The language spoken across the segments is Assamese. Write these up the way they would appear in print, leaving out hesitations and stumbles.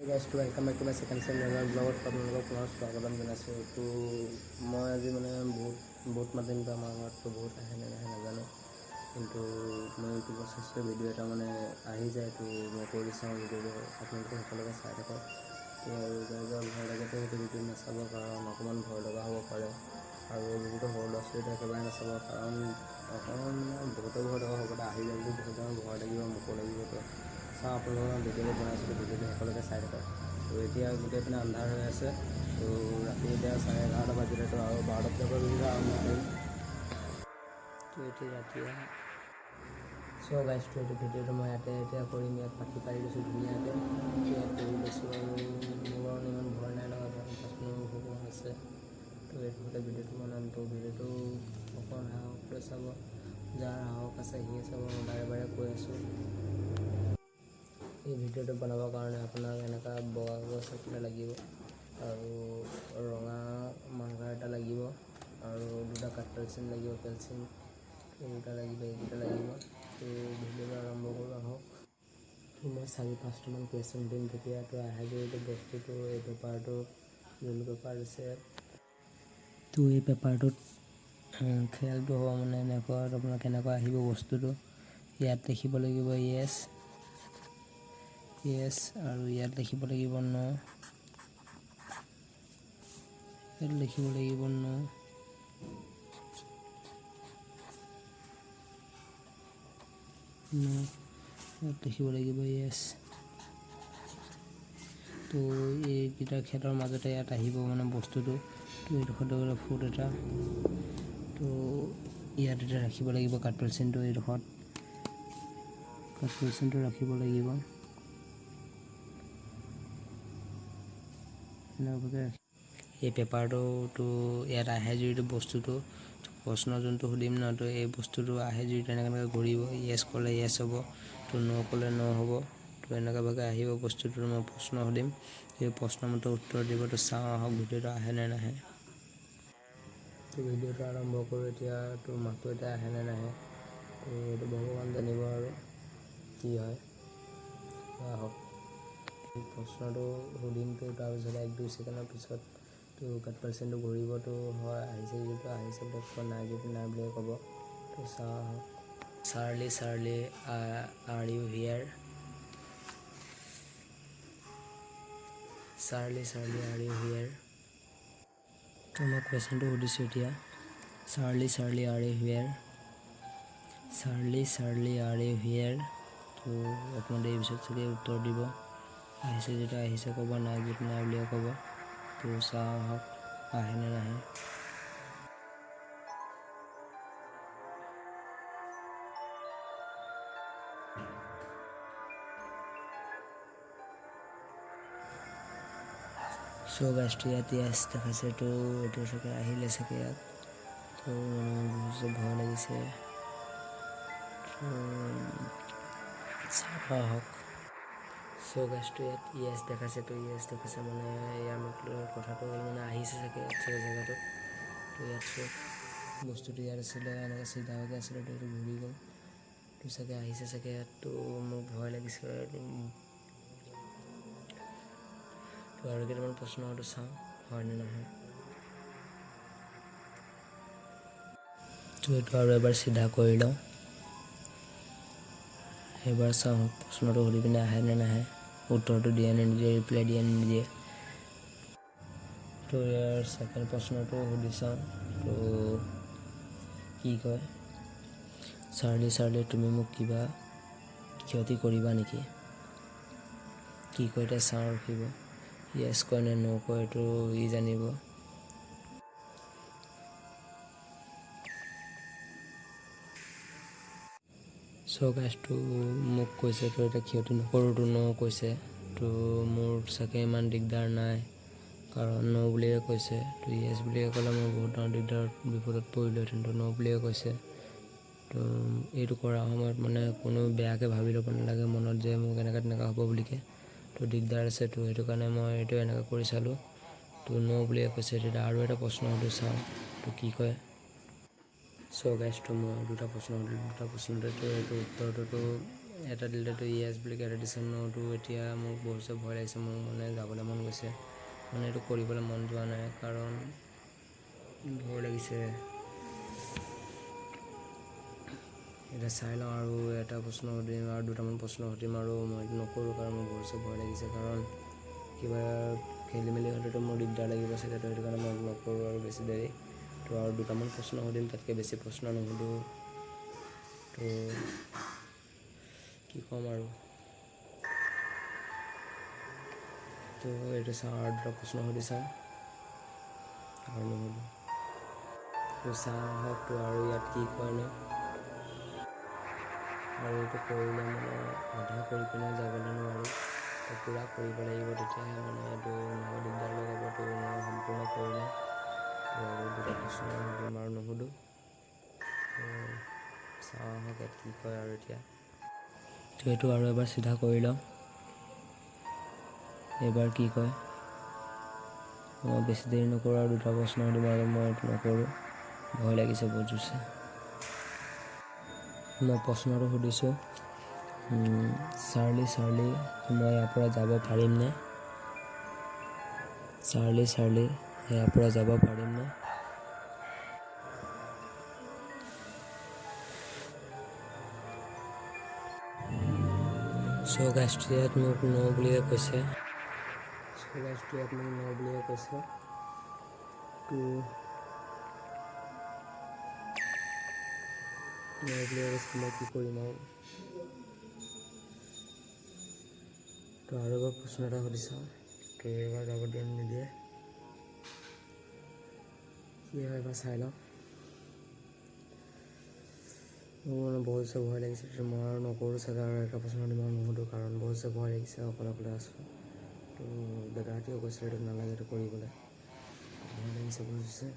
Guys, welcome back to my second channel ব্লগত আপোনালোকক পুনৰ স্বাগতম জনাইছোঁ। তো মই আজি মানে বহুত বহুত মাতিম, তো আমাৰ ঘৰততো বহুত আহে নে নাহে নাজানো, কিন্তু মই ইউটিউবত চাইছিলোঁ, ভিডিঅ' এটা মানে আহি যায়। তো মই কৰি চাওঁ ভিডিঅ'টো, আপোনালোকে সকলোকে চাই থাকক। তো আৰু যাৰ যাৰ ভয় লাগে, তো সেইটো ভিডিঅ' নাচাব, কাৰণ অকণমান ভয় লগা হ'ব পাৰে। আৰু এই ভিডিঅ'টো সৰু ল'ৰা ছোৱালীটো একেবাৰে নাচাব, কাৰণ অকণমান মানে বহুতো ভয় লগা হ'ব পাৰে। আহি যায় যদি বহুত ডাঙৰ ভয় লাগিব, মোকো লাগিব। তো চাওঁ, আপোনালোকৰ ভিডিঅ'টো বনাইছিলোঁ, ভিডিঅ'টো সকলোকে চাই থাকক। তো এতিয়া গোটেই পিনে আন্ধাৰ হৈ আছে। তো ৰাতি এতিয়া 11:30 বাজিলে, তো আৰু 12টা বজাৰ পৰা ভিডিঅ'টো আৰম্ভ কৰিম। তো এতিয়া ৰাতি। চ' গাইজ, তো এইটো ভিডিঅ'টো মই ইয়াতে এতিয়া কৰিম। ইয়াত পাতি পাৰি লৈছোঁ ধুনীয়াকৈ, ইয়াত কৰি লৈছোঁ। আৰু মোৰ কাৰণে ইমান ভয় নাই লগা, কাৰণ পাছপিনে ভগৱান আছে। তো এইটোতে ভিডিঅ'টো বনাম। তো ভিডিঅ'টো অকণ সাহস কৰি চাব, যাৰ সাহস আছে সিয়ে চাব, মই বাৰে বাৰে কৈ আছোঁ। এই ভিডিঅ'টো বনাবৰ কাৰণে আপোনাক এনেকুৱা বগা কাগজ এটা লাগিব আৰু ৰঙা মাৰ্কাৰ এটা লাগিব আৰু দুটা কাঠ পেঞ্চিল লাগিব, পেঞ্চিল এই দুটা লাগিব, এইকেইটা লাগিব। তো ভিডিঅ'টো আৰম্ভ কৰোঁ আহক। তো মই চাৰি পাঁচটামান কুৱেশ্যন দিম, তেতিয়া তো আহে যদি বস্তুটো এই পেপাৰটো, যোনটো পেপাৰ আছে, তো এই পেপাৰটোত খেলটো হ'ব মানে এনেকুৱা, আপোনাৰ কেনেকুৱা আহিব বস্তুটো। ইয়াত লিখিব লাগিব য়েছ, য়েছ আৰু ইয়াত লিখিব লাগিব ন', ইয়াত লিখিব লাগিব ন', ন', ইয়াত লিখিব লাগিব য়েছ। তো এইকেইটা খেলৰ মাজতে ইয়াত আহিব মানে বস্তুটো। তো এইডোখৰত গ'লে ফুট এটা, তো ইয়াত এতিয়া ৰাখিব লাগিব কাঠ পেঞ্চিলটো, এইডোখৰত কাঠ পেঞ্চিলটো ৰাখিব লাগিব এনেকুৱাকৈ। এই পেপাৰটোতো ইয়াত আহে যিটো বস্তুটো, প্ৰশ্ন যোনটো সুধিম ন, তো এই বস্তুটো আহে যিটো এনেকৈ এনেকৈ ঘূৰিব। য়েছ ক'লে য়েছ হ'ব, তো ন' ক'লে ন' হ'ব। তো এনেকুৱাভাগে আহিব বস্তুটো। মই প্ৰশ্ন সুধিম, এই প্ৰশ্নমতে উত্তৰ দিব। তো চাওঁ আহক ভিডিঅ'টো আহে নে নাহে। তো ভিডিঅ'টো আৰম্ভ কৰোঁ এতিয়া। তো মাতটো এতিয়া আহে নে নাহে, তো এইটো ভগৱান জানিব আৰু কি হয়। আহক, প্ৰশ্নটো সুধিমতো, তাৰপিছত 1-2 ছেকেণ্ডৰ পিছত তো কাঠ পেঞ্চিলটো ঘূৰিব। তো হয় আহিছে যিটো আহিছে বুলি ক'ব, নাই যিটো নাই বুলিয়ে ক'ব। তো চাওঁ আহক। Charlie, Charlie, are you here? Charlie, Charlie, are you here? তো মই কুৱেশ্যনটো সুধিছোঁ এতিয়া, Charlie, Charlie, are you here? Charlie, Charlie, are you here? তো অকণমান দেৰি পিছত চাগে উত্তৰ দিব। আহিছে যেতিয়া আহিছে ক'ব, নাই যিটো নাই বুলিয়ে ক'ব। তো চাওঁ আহক আহে নে নাহে। চ' গাইজটো ইয়াত য়েছ দেখাইছে, তো এইটো চাগে আহিলে চাগে ইয়াত। তো বহুত ভয় লাগিছে, তো চাওঁ আহক। চ' গাইজটো ইয়াত য়েছ দেখাইছে, তো য়েছ দেখাইছে মানে ইয়াৰ মতলব কথাটো হ'ল মানে আহিছে চাগে ইয়াত চাগে জেগাটোত। তো ইয়াত চব বস্তুটো ইয়াত আছিলে, এনেকৈ চিধাভাগে আছিলে, তো এইটো ঘূৰি গ'ল, তো চাগে আহিছে চাগে ইয়াত। তো মোক ভয় লাগিছে। তো আৰু কেইটামান প্ৰশ্ন হয়তো চাওঁ হয় নে নহয়। তো এইটো আৰু এবাৰ চিধা কৰি লওঁ, এইবাৰ চাওঁ প্ৰশ্নটো সুধি পিনে আহে নে নাহে, উত্তৰটো দিয়ে নে নিদিয়ে, ৰিপ্লাই দিয়ে নে নিদিয়ে। তো ইয়াৰ ছেকেণ্ড প্ৰশ্নটো সুধি চাওঁ, তো কি কয়। চাৰ্লি, চাৰ্লি, তুমি মোক কিবা ক্ষতি কৰিবা নেকি? কি কয় এতিয়া চাওঁ, ৰখিব। য়েছ কয় নে ন' কয় এইটো ই জানিব। চ' গাইজটো মোক কৈছে, তো এতিয়া ক্ষতি নকৰোঁ, তো ন' কৈছে। তো মোৰ চাগে ইমান দিগদাৰ নাই, কাৰণ ন' বুলিয়ে কৈছে। তো য়েছ বুলিয়ে ক'লে মই বহুত ডাঙৰ দিগদাৰত বিপদত পৰিলোহেঁতেন। তো ন' বুলিয়ে কৈছে। তো এইটো কৰাৰ সময়ত মানে কোনো বেয়াকৈ ভাবি ল'ব নালাগে মনত যে মোক এনেকুৱা তেনেকুৱা হ'ব বুলিকে, তো দিগদাৰ আছে। তো সেইটো কাৰণে মই এইটো এনেকুৱা কৰি চালোঁ, তো ন' বুলিয়ে কৈছে। তেতিয়া আৰু এটা প্ৰশ্ন সুধো, চাওঁ তো কি কয়। চ' গাইজটো মই দুটা প্ৰশ্ন সুধিলোঁ, দুটা প্ৰশ্নতেতো এইটো উত্তৰটোতো এটা দিলেতো য়েছ বুলি এটা দিছে, ন'টো। এতিয়া মোক বহুত ভয় লাগিছে, মোৰ মানে যাবলৈ মন গৈছে, মানে এইটো কৰিবলৈ মন যোৱা নাই, কাৰণ ভয় লাগিছে। এতিয়া চাই লওঁ আৰু এটা প্ৰশ্ন সুধিম আৰু দুটামান প্ৰশ্ন সুধিম আৰু মই এইটো নকৰোঁ, কাৰণ মোৰ বহুত ভয় লাগিছে, কাৰণ কিবা খেলি মেলি হ'লেতো মোৰ দিগদাৰ লাগিব চাগে। তো সেইটো কাৰণে মই নকৰোঁ আৰু বেছি দেৰি। তো আৰু দুটামান প্ৰশ্ন সুধিম, তাতকৈ বেছি প্ৰশ্ন নুসুধোঁ। তো কি ক'ম আৰু, তো এইটো চাওঁ আৰু দুটা প্ৰশ্ন সুধি চাওঁ আৰু নুসুধোঁ। তো চাওঁ আহক, তো আৰু ইয়াত কি কয় নো। আৰু এইটো কৰিলে মানে আধা কৰি পিনে যাবলৈ নোৱাৰি, তো পূৰা কৰিব লাগিব, তেতিয়াহে মানে এইটো নহ'লে দিগদাৰ লগাব। তো মই সম্পূৰ্ণ কৰি লওঁ। তো আৰু দুটা প্ৰশ্ন সুধিম আৰু নুসুধোঁ। তো চাওঁ আহক ইয়াত কি কয় আৰু এতিয়া। তো এইটো আৰু এবাৰ চিধা কৰি লওঁ, এইবাৰ কি কয়। মই বেছি দেৰি নকৰোঁ আৰু দুটা প্ৰশ্ন সুধিম আৰু মই এইটো নকৰোঁ, ভয় লাগিছে বহুত জোৰছে। মই প্ৰশ্নটো সুধিছোঁ, চাৰ্লি চাৰ্লি মই ইয়াৰ পৰা যাব পাৰিমনে? চাৰ্লি চাৰ্লি ইয়াৰ পৰা যাব পাৰিমনে? চ' গাইজটো ইয়াত মোক ন' বুলিয়ে কৈছে। চ' গাইজটো ইয়াত মোক ন' বুলিয়ে কৈছে। তো ন' বুলিয়ে কৈছে, মই কি কৰিম আৰু। তো আৰু এবাৰ প্ৰশ্ন এটা সুধি চাওঁ, তো এইবাৰ যাব দিয়ে নিদিয়ে কি হয় এবাৰ চাই লওঁ। মোৰ মানে বহুত ভয় লাগিছে, মই আৰু নকৰোঁ চাগে আৰু এটা প্ৰশ্ন সুধিম আৰু নুসুধোঁ, কাৰণ বহুত ভয় লাগিছে, অকলে অকলে আছোঁ। তো দাদাহঁতেও কৈছিলে এইটো নালাগে এইটো কৰিবলৈ, ভয় লাগিছে বুজিছে।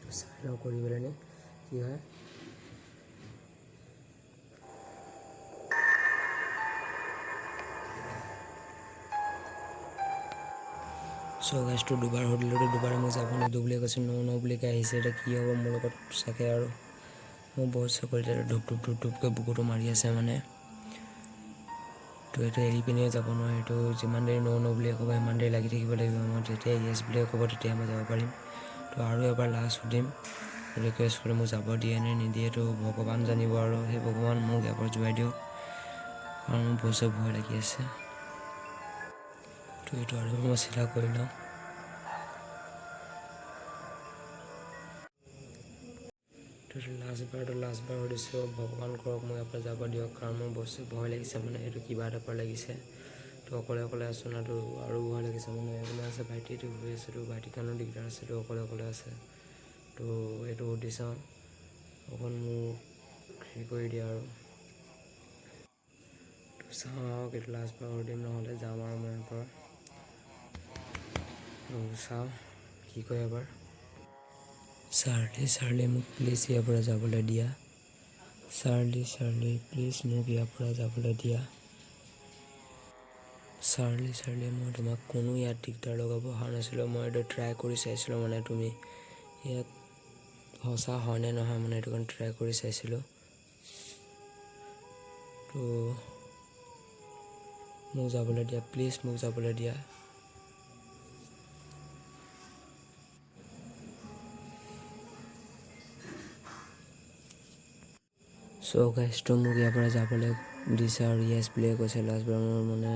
তো চাই লওঁ কৰি পেলাইনি কি হয়। চ' গাইজটো দুবাৰ সুধিলোঁ, দুবাৰে মোক যাব নিদিওঁ বুলি কৈছে, ন' ন' বুলিকৈ আহিছে। এতিয়া কি হ'ব মোৰ লগত চাগে, আৰু মোৰ বহুত চাকৰি ধূপ ধূপ ধূপ ধূপকৈ বুকুটো মাৰি আছে মানে। তো এইটো এৰি পিনে যাব নোৱাৰে, এইটো যিমান দেৰি ন' ন' বুলিয়ে ক'ব সিমান দেৰি লাগি থাকিব লাগিব। মই যেতিয়া য়েছ বুলিয়ে ক'ব তেতিয়া মই যাব পাৰিম। তো আৰু এবাৰ লাষ্ট সুধিম, ৰিকুৱেষ্ট কৰি মোক যাব দিয়ে নে নিদিয়ে তো ভগৱান জানিব আৰু। সেই ভগৱান মোক ইয়াৰ পৰা যোৱাই দিয়ক, কাৰণ মোৰ বহুত ভয় লাগি আছে। তো এইটো আৰু মই চিধা কৰি লওঁ। তো লাষ্টবাৰ সুধিছোঁ, ভগৱান কৰক মোক ইয়াৰ পৰা যাব দিয়ক, কাৰণ মোৰ বস্তু ভয় লাগিছে মানে, এইটো কিবা এটা পৰা লাগিছে। তো অকলে অকলে আছোঁ না, তো আৰু ভয় লাগিছে মানে। এইপিনে আছে ভাইটিটো শুই আছে, তো ভাইটিৰ কাৰণেও দিগদাৰ আছে, তো অকলে অকলে আছে। তো এইটো সুধি চাওঁ, অকণ মোক হেৰি কৰি দিয়া আৰু। তো চাওঁ আহক, এইটো লাষ্টবাৰ সুধিম, নহ'লে যাম আৰু মই ইয়াৰ পৰা। তো চাওঁ কি কয় এবাৰ। চাৰ্লি চাৰ্লি মোক প্লিজ ইয়াৰ পৰা যাবলৈ দিয়া। চাৰ্লি চাৰ্লি প্লিজ মোক ইয়াৰ পৰা যাবলৈ দিয়া। চাৰ্লি চাৰ্লি মই তোমাক কোনো ইয়াত দিগদাৰ লগাব অহা নাছিলোঁ, মই এইটো ট্ৰাই কৰি চাইছিলোঁ মানে, তুমি ইয়াত সঁচা হয়নে নহয় মানে এইটো কাৰণে ট্ৰাই কৰি চাইছিলোঁ। তো মোক যাবলৈ দিয়া, প্লিজ মোক যাবলৈ দিয়া। চ' গাইজটো মোক ইয়াৰ পৰা যাবলৈ দিছে আৰু য়েছ বুলিয়ে কৈছে। লাষ্টবাৰ মোৰ মানে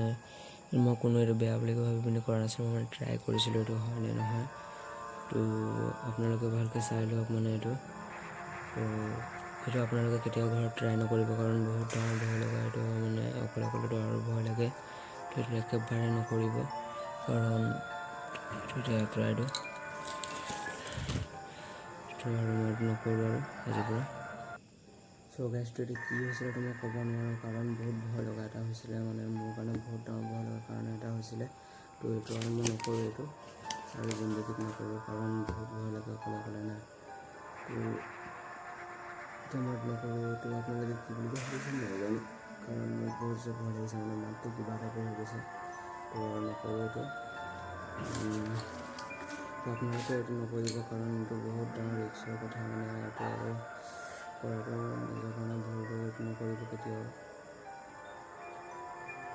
মই কোনো এইটো বেয়া বুলি ভাবি পিনি কৰা নাছিলোঁ, মই মানে ট্ৰাই কৰিছিলোঁ এইটো হয় নে নহয়। তো আপোনালোকে ভালকৈ চাই লওক মানে এইটো। তো এইটো আপোনালোকে কেতিয়াও ঘৰত ট্ৰাই নকৰিব, কাৰণ বহুত ডাঙৰ ভয় লগা এইটো মানে, অকলে অকলেতো আৰু ভয় লাগে। তো এইটো একেবাৰে নকৰিব, কাৰণ এইটো এতিয়া ট্ৰাইটো এইটো আৰু মই এইটো নকৰোঁ আৰু আজিৰ পৰা। চ' গাইজটো এইটো কি হৈছিলে এইটো মই ক'ব নোৱাৰোঁ, কাৰণ বহুত ভয় লগা এটা হৈছিলে মানে, মোৰ কাৰণে বহুত ডাঙৰ ভয় লগা কাৰণে এটা হৈছিলে। তো এইটো আৰু মই নকৰোঁ, এইটো আৰু জিন্দগীত নকৰোঁ, কাৰণ বহুত ভয় লাগে অকলে অকলে না। তো এতিয়া মই নকৰোঁ। তো আপোনালোকে কি বুলি ভাবিছে নাজানো, কাৰণ মোৰ বহুত ভয় লাগিছে মানে, মাতটো কিবা এটা হৈ গৈছে। তো আৰু নকৰোঁ এইটো। তো আপোনালোকে এইটো নকৰিব, কাৰণ এইটো বহুত ডাঙৰ ৰিস্কৰ কথা মানে, এইটো আৰু কৰাটো নিজৰ কাৰণে ভুল, এইটো নকৰিব কেতিয়াও।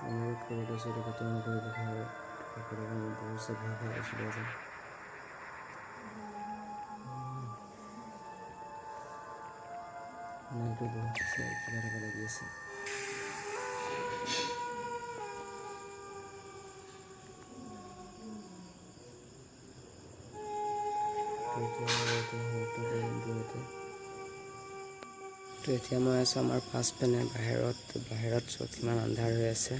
অনুৰোধ কৰি লৈছোঁ, এইটো কেতিয়াও নকৰিব। ভয় কৰিব, মই বহুত বেছি ভয় খাই গৈছিলোঁ আজি। মানে এইটো বহুত বেছি কিবা এটা লাগি আছে। তো এতিয়া এইটো সমাপ্ত কৰিম ইয়াতে। তো এতিয়া মই আছোঁ আমাৰ পাছপিনে বাহিৰত। বাহিৰত চব কিমান আন্ধাৰ হৈ আছে।